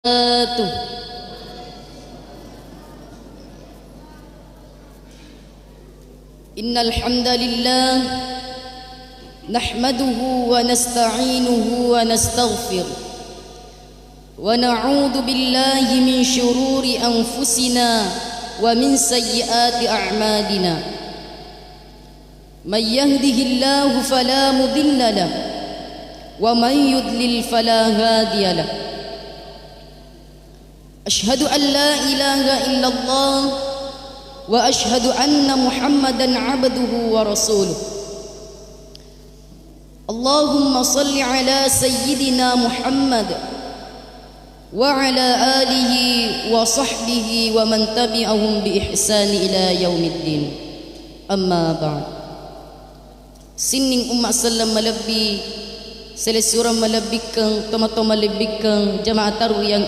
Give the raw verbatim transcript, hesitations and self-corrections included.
وبركاته. إن الحمد لله نحمده ونستعينه ونستغفره، ونعوذ بالله من شرور أنفسنا ومن سيئات أعمالنا. من يهده الله فلا مضل له، ومن يضلل فلا هادي له. أشهد أن لا إله إلا الله، وأشهد أن محمدا عبده ورسوله. اللهم صل على سيدنا محمد وعلى آله وصحبه ومن تبعهم بإحسان إلى يوم الدين. أما بعد. Sining umma selleng malebbi, selessureng malebbikkeng, tomatoa malebbikkeng, jamaah tarwih yang